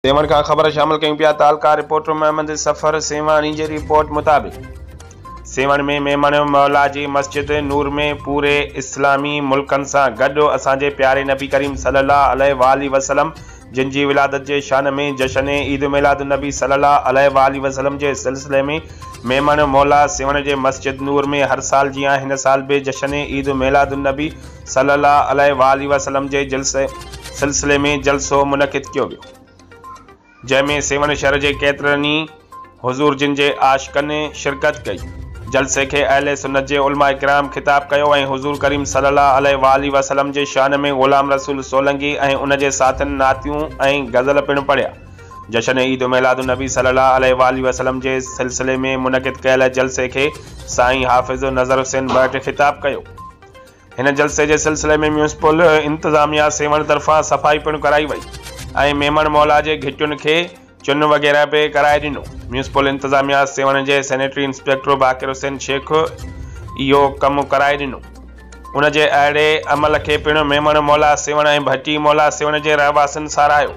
سيوهڻ کان خبر شامل ڪيون پيا تعلقه رپورٽر محمد صفر سيوهاڻي جي رپورٽ مطابق سيوهڻ ۾ ميمڻ مولا جي مسجد نور ۾ پوري اسلامي ملڪن سان گڏ اسان جي پياري نبي ڪريم صلي الله عليه واٰله وسلم جن جي ولادت جي شان ۾ جشن عيد ميلاد النبي صلي الله عليه واٰله وسلم جي سلسلي ۾ ميمڻ مولا سيوهڻ جي مسجد نور ۾ هر سال جيان هن سال به جشن عيد ميلاد النبي صلي الله عليه واٰله وسلم جي سلسلي ۾ جلسو منعقد ڪيو ويو، جنهن ۾ سيوهڻ شهر جي ڪيترن ئي حضور جن جي عاشقن شرڪت ڪئي. جلسي کي اهل سنت جي علماء ڪرام خطاب ڪيو ۽ حضور ڪريم صلي الله عليه واٰله وسلم جي شان ۾ غلام رسول سولنگي ۽ ان جي ساٿين نعتيون ۽ غزل پڻ پڙهيا. جشن عيد ميلاد النبي صلي الله عليه واٰله وسلم جي سلسلي ۾ منعقد ڪيل جلسي کي سائين حافظ نظر حسين ڀٽ خطاب ڪيو. هن جلسي جي سلسلي ۾ ميونسپل انتظاميا سيوهڻ طرفان صفائي پڻ ڪرائي وئي ۽ ميمڻ مولا جي گهٽين کي چن وغيره به ڪرائي ڏنو. ميونسپل انتظاميا سيوهڻ جي سينيٽري انسپيڪٽر باقر حسين شيخ اهو ڪم ڪرائي ڏنو. ان جي اهڙي عمل کي پڻ ميمڻ مولا سيوهڻ ۽ ڀٽي مولا سيوهڻ جي رهواسين ساراهيو.